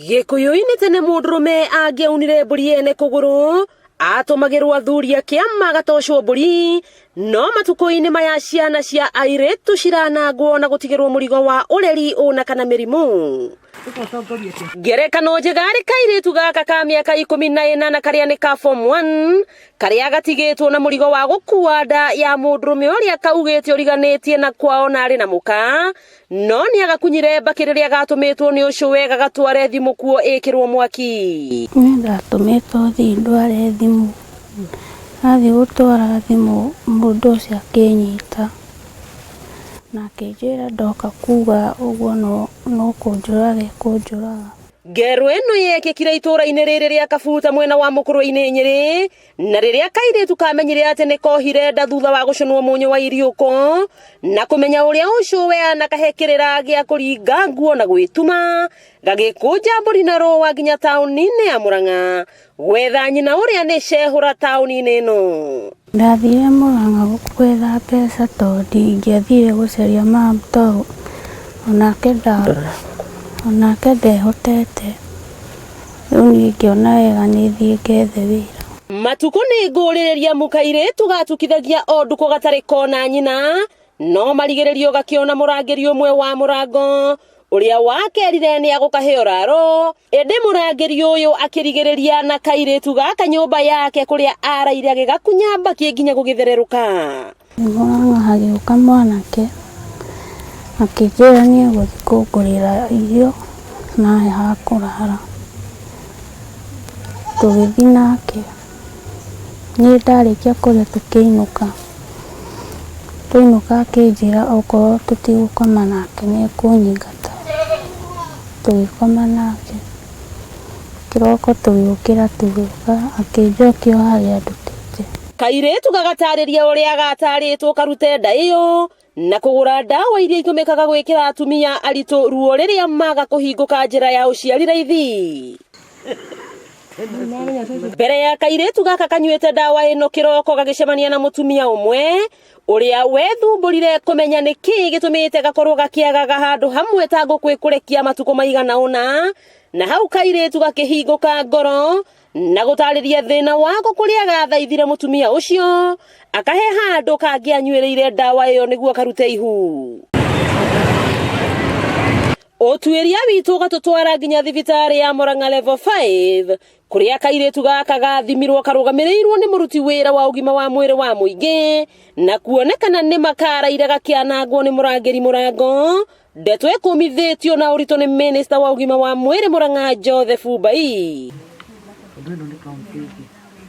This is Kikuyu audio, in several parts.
Gĩkũyũ-inĩ tene mũndũrũme angĩaunire mbũri ene kũgũrũ atũmagĩrwo athuri a kĩama agatocwo mbũri, no matukũ-inĩ maya ciana cia airĩtu ciranangwo na gũtigĩrwo mũrigo wa ũreri ũna kana mĩrimũ. Ngerekano njega arĩ kairĩtu gaka ka mĩaka 18 karĩa nĩ ka form 1 karĩa gatigĩtwo na mũrigo wa gũkua nda ya mũndũrũme ũrĩa kaugĩte ũriganĩtie na kwao na arĩ na mũka, no nĩ agakunyire mbakĩ rĩrĩa gatũmĩtwo nĩ ũcũwe gagatware thimũ kuo ĩkĩrwo mwaki. Niĩ ndatũmĩtwo thiĩ ndware thimũ, ndathiĩ gũtwara thimũ mũndũ ũcio akĩnyita na akĩnjĩra ndoka kuga ũguo no kũnjũraga ekũnjũraga. Ngero ĩno yekĩkire itũũra-inĩ rĩrĩ rĩa Kabuta mwena wa Mũkũrwe-inĩ Nyĩrĩ, na rĩrĩa kairĩtu kamenyire atĩ nĩ kohire nda thutha wa gũcũnwo mũnyũ wa iriũko na kũmenya ũrĩa ũcũwe anakahe kĩrĩra gĩa kũringa nguo na gwĩtuma, gagĩkũnja mbũri na rũa nginya taũni-inĩ ya Mũrang'a gwetha nyina ũrĩa nĩ cehũra taũni-inĩ ĩno. Ndathire Mũrang'a gwetha mbeca tondũ ndingĩathire gũcaria mum tondũ onake ndehotete. Rĩu niĩ ngĩona wega nĩ thiĩ ngethe wĩra. Matukũ nĩ ngũrĩrĩria mũkairĩtu gatukithagia o ndukũ gatarĩ kona nyina, no marigĩrĩrio gakĩona mũrangĩri ũmwe wa mũrango ũrĩa wakerire nĩ agũkahe ũraro, ĩndĩ mũrangĩri ũyũ akĩrigĩrĩria na kairĩtu gaka nyũmba yake kũrĩa araire agĩgakunya mbakĩ nginya gũgĩthererũka. Mũrang'a hagĩũka mwanake akĩnjĩra nĩ egũthiĩ kũngũrĩra irio na he ha kũrara. Tũgĩthiĩ nake, niĩ ndarĩkia kũrĩa tũkĩinũka. Twainũka akĩnjĩra okorwo tũtigũkoma nake nĩ ekũnyingata. Tũgĩkoma nake, kĩroko tũgĩũkĩra tũgĩũka akĩnjokia o harĩa andutĩte. Kairĩtu gagatarĩria ũrĩa gatarĩtwo karute nda ĩyo na kũgũra ndawa iria itũmĩkaga gwĩkĩra atumia aritũ ruo rĩrĩa maga kũhingũka njĩra ya ũciari raithi. Mbere ya kairĩtu gaka kanyuĩte ndawa ĩno kĩroko gagĩcemania na mũtumia ũmwe ũrĩa wethumbũrire kũmenya nĩ kĩĩ gĩtũmĩte gakorwo gakĩagaga handũ hamwe ta ngũkũ ĩkũrekia matukũ maigana ũna, na hau kairĩtu gakĩhingũka ngoro na gũtarĩria thĩna wako kũrĩa gathaithire mũtumia ũcio akahe handũ kangĩanyuĩrĩire ndawa ĩyo nĩguo karute ihu. Ũtuĩria witũ ũgatũtwara nginya thibitarĩ ya Murang'a Level 5 kũrĩa kairĩtu gaka gathimirwo karũgamĩrĩirwo nĩ mũruti wĩra wa ũgima wa mwĩrĩ wa mũingĩ na kuonekana nĩ makaraire gakĩanangwo nĩ mũrangĩri mũrango. Ndeto ĩkũmithĩtio na ũritũ nĩ minista wa ũgima wa mwĩrĩ Murang'a Joseph Mbai.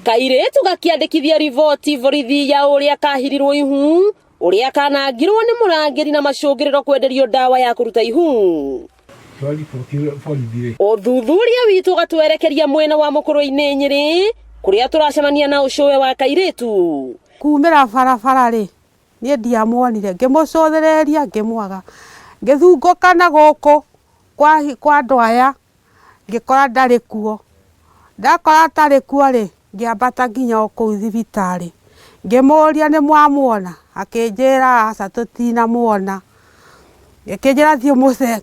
Kairĩtu gakĩandĩkithia riboti borithi ya ũrĩa kahirirwo ihu, ũrĩa kanangirwo nĩ mũrangĩri na macũngĩrĩro kwenderio ndawa ya kũruta ihu. Ũthuthuria witũ ũgatwerekeria mwena wa Mũkũrwe-inĩ Nyĩrĩ kũrĩa tũracemania na ũcũwe wa kairĩtu. Kumĩra barabara rĩ, niĩ ndiamuonire, ngĩmũcũthĩrĩria ngĩmwaga, ngĩthungũka na gũkũ kwa andũ aya ngĩkora ndarĩ kuo, ndakora atarĩ kuo rĩ, ngĩambata nginya o kũu thibitarĩ, ngĩmũria nĩ mwamuona, akĩnjĩra aca tũtinamuona, akĩnjĩra thiĩ ũmũceke,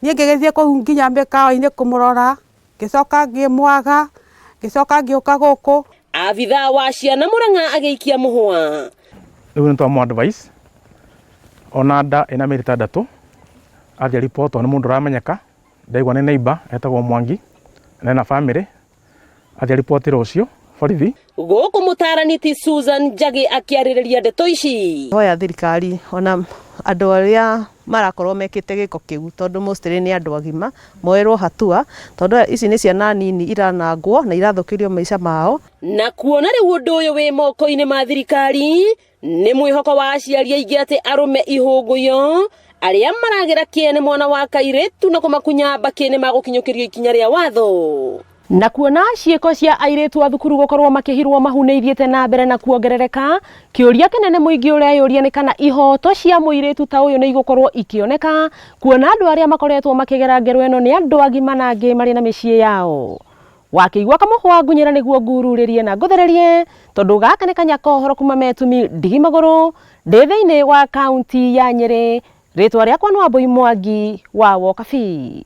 niĩ ngĩgĩthiĩ kũu nginya mĩkawa-inĩ kũmũrora, ngĩcoka ngĩmwaga, ngĩcoka ngĩũka gũkũ. Abithaa wa ciana Murang'a agĩikia mũhwa. Rĩu nĩ twamũ advice ona nda ĩna mĩeri ĩtandatũ athiĩ report tondũ nĩ mũndũ ũramenyeka, ndaigua nĩ neighbor etagwo Mwangi na ena family athiĩ riboti rũciũ borithi. Gũkũ mũtaarani ti Susan Njagĩ akĩarĩrĩria ndeto ici. Hoya thirikari ona andũ arĩa marakorwo mekĩte gĩko kĩu tondũ mostly nĩ andũ agima moerwo hatua tondũ ici nĩ ciana nini iranangwo na irathũkĩrio maica mao. Na kuona rĩu ũndũ ũyũ wĩ moko-inĩ ma thirikari, nĩ mwĩhoko wa aciari aingĩ atĩ arũme ihũngũyo arĩa maragĩra kĩene mwana wa kairĩtu na kũmakunya mbakĩ nĩ magũkinyũkĩrio ikinya rĩa watho. Na kuona ciĩko cia airĩtu a thukuru gũkorwo makĩhirwo mahu nĩ ithiĩte na mbere na kuongerereka, kĩũria kĩnene mũingĩ ũreyũria nĩ kana ihoto cia mũirĩtu ta ũyũ nĩ igũkorwo ikĩoneka, kuona andũ arĩa makoretwo makĩgera ngero ĩno nĩ andũ agima na angĩ marĩ na mĩciĩ yao. Wakĩigua kamũhwa ngunyĩra nĩguo ngururĩrie na ngũthererie, tondũ gaka nĩ kanya ka ũhoro kuma Metumi ndigi magũrũ, ndĩ thĩinĩ wa kaunti ya Nyĩrĩ. Rĩtwa rĩakwa nĩ Wambũi Mwangi wa Wokabi.